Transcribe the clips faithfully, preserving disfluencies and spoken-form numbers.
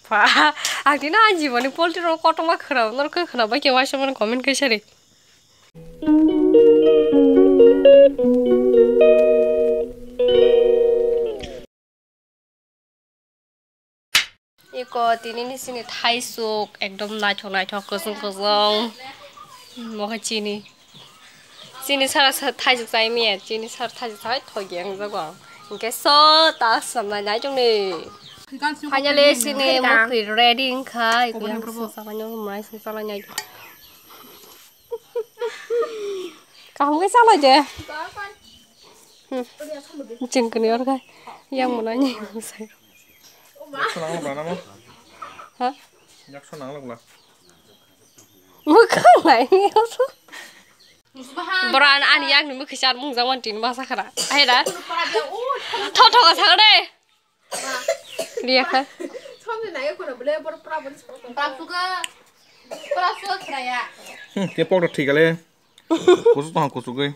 Pha, ang tini ani jiboni poultry rok kotorma khwnao, norok khe khwnabai khe uaisa mano comment khe sari. Iko tini ni sini thaisuk ekdom naithok naithok kwchwng kwchwng. Mokhe chini. Chini sara sa thaisuk chai miya, chini sara thaisuk chai thogi ang jago ang. Hingke so ta samna nai chong ni. Finally sini mokhe ready wngkha. Iko yang sing sala nyong mai sing sala nyai. Kaham khe salai de. Hmm. Chwng kwnwi or khai. Yang mwnani. Yakso nang lok lana mo? Ha? Yakso nang lok la. Mwkhang nai ni oso. Bora an, ani yakni mwkhwi chat mung jang wan tin masa khara. Ahe da. Tho tho ka sakha de. Riya kha. Somni nai ko bole bor pra bor. Pra suga. Pra suga khara ya. Hmm, te pok thik ale. Kusu tong kusu goi.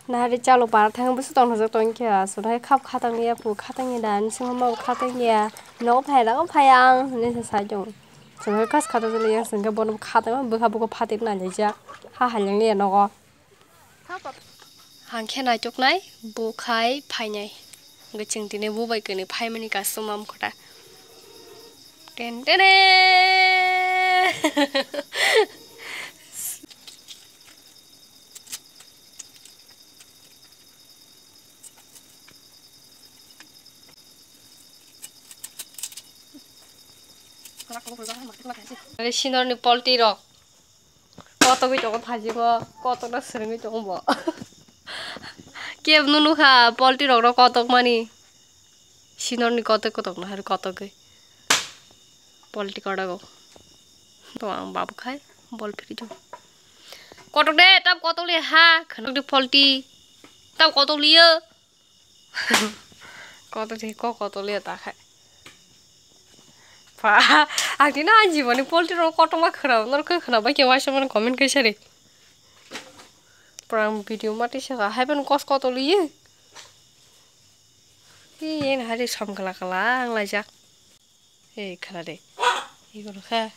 Nahari chalo para thang busu tong thajak tong khe aswk hai khap khatang ya pu khatang ya dan sing ma khatang ya no phai ra phai ang ne sa sa jong sing kas khata jali yang sing bono khatang bwkha bwkha phatir na jai jak ha halyang ya nogo. Hang khe naitok nai bo khai phainai. Hwnkhe chwng tini bo bai kwnwi phaimani custom am khota. Ten tene. Sinorni poultry rok. Kotogwi tongo phajigo, kotokno swrwngwi tongo bo. Kebo nukha poultry rokno kotokmani. Sinorni kotok kotok no hari kotogwi. Poultry kodago. To ang babu khai bol phiri jong. Kotok de, tam kotok le ha, khanok de poultry. Tam kotok liyo. Koto de ko koto le ta khai. Pha, ang tini ani jiboni poultry rok kotorma khwnao, norok khe khwnabai khe uaisa mano comment khe sari. Pura ang video mati saka, hai phano kos koto liye. Hi, yen hari som kala kala ang laijak. Ei, khara de. Igoro kha.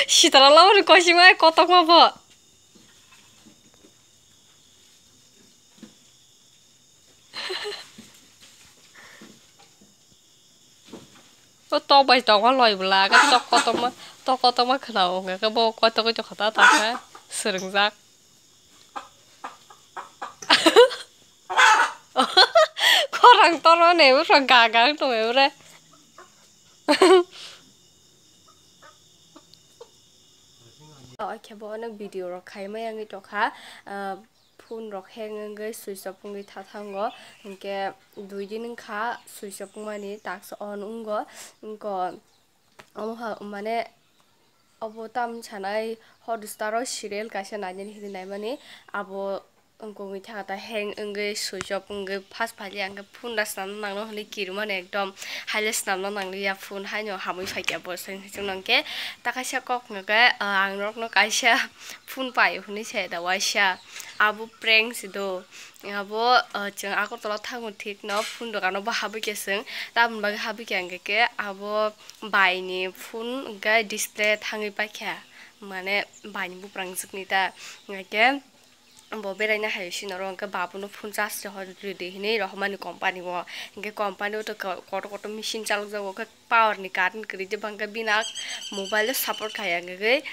Sitara lama ni kosi mai kotok ma bo. O tok bai tok ma loi bwla, khe tok kotor ma, tok kotor ma khwnao, hwnka khe bo koitogwi tongkha ta, ta khe swrwngjak. Khorang tormani bwskango gaga wng tongwi bwrwi. O khe bo onek video rok khai ma yangwi tongkha, ah, phone rok hang wngwi switch off wngwi tha thango, hinkhe dui din wngkha switch off wngmani, taksa on wngo, wngkha omo ha mane. Obo tam sanai Hotstar o serial kaisa nainani hinwi naimani, abo wngkha wngwi thangkha ta hang wngwi switch off wngwi first phaikhe ang khe phone da swnamna nangno hwnwi kirimani ekdom haile swnamna nangliya phone haino hamwi phaikha bo swngno hwnkhe ta kaisa kok hwnkhe ang norokno kaisa phone pai hwnwi sai da waisa abo prank se do abo chwng Agartala thango thikno phone dogano bo habwi khe chwng tamoni bagwi habwi khe ang khe abo. Baini phone hwnkhe display thangwi paikha, mane baini buphrangjwkni ta, hwnkhe bo beraina hai sini oro hwnkhe babuno phone charge rwhordi hinwi rohormani company o, hwnkhe company o to kotor kotor machine chalokjago, hwnkhe power ni current kwrwi je bangkhe bini mobile o support khaiya, hwnkhe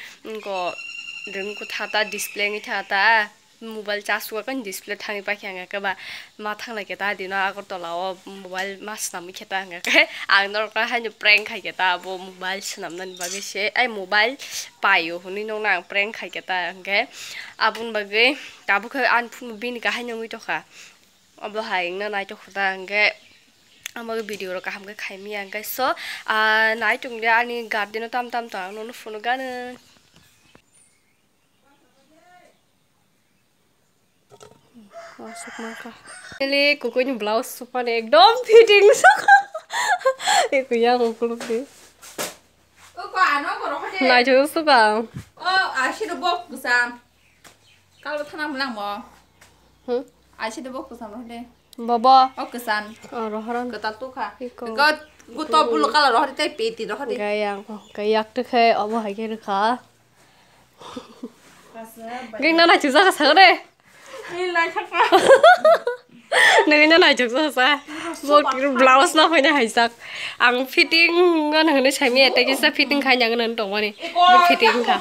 ring kwtha ta display wngwi tha ta. Mobile charge o khe display thangwi paikha hwnkhe ba ma thanglai khe ta dino Agartala o mobile ma swnamwi khe ta hwnkhe ang norokno haino prank khai khe ta abo mobile swnamnani bagwi se ai mobile paio hwnwi nokno ang prank khai khe ta hwnkhe aboni bagwi tabukhe ani phone bini kahai nungwi tongkha obo hai wngna naithok kho ta hwnkhe amo video rok kaham khe khai manya hwnkhe so nai tongdi ani garden o tam tam tong ang nono phunukgani. Wasuk mangkha. Ele kukui ni blouse supani ekdom fitting sukha. Eku yang ukuluk ni. Naithok sukha. O, asiro bok bwsa. Kalo thana mwnang mo. Hmm? Aise de bo kwcham rohor de. Bobo. O kwcham. O rohor. Kwtal tukha. Iko. Go, go to bulu color rohor tei peti rohor de. Gayang. Gayak tukhe obo hai khe rwkha. Geng na naisuk jaka sakha de. Nini na naisuk jaka sa. Bo blouse no khoina haisak. Ang fitting no hwnwi saimaya tei kisa fitting khai nang nang tongmani. Bo fitting kha.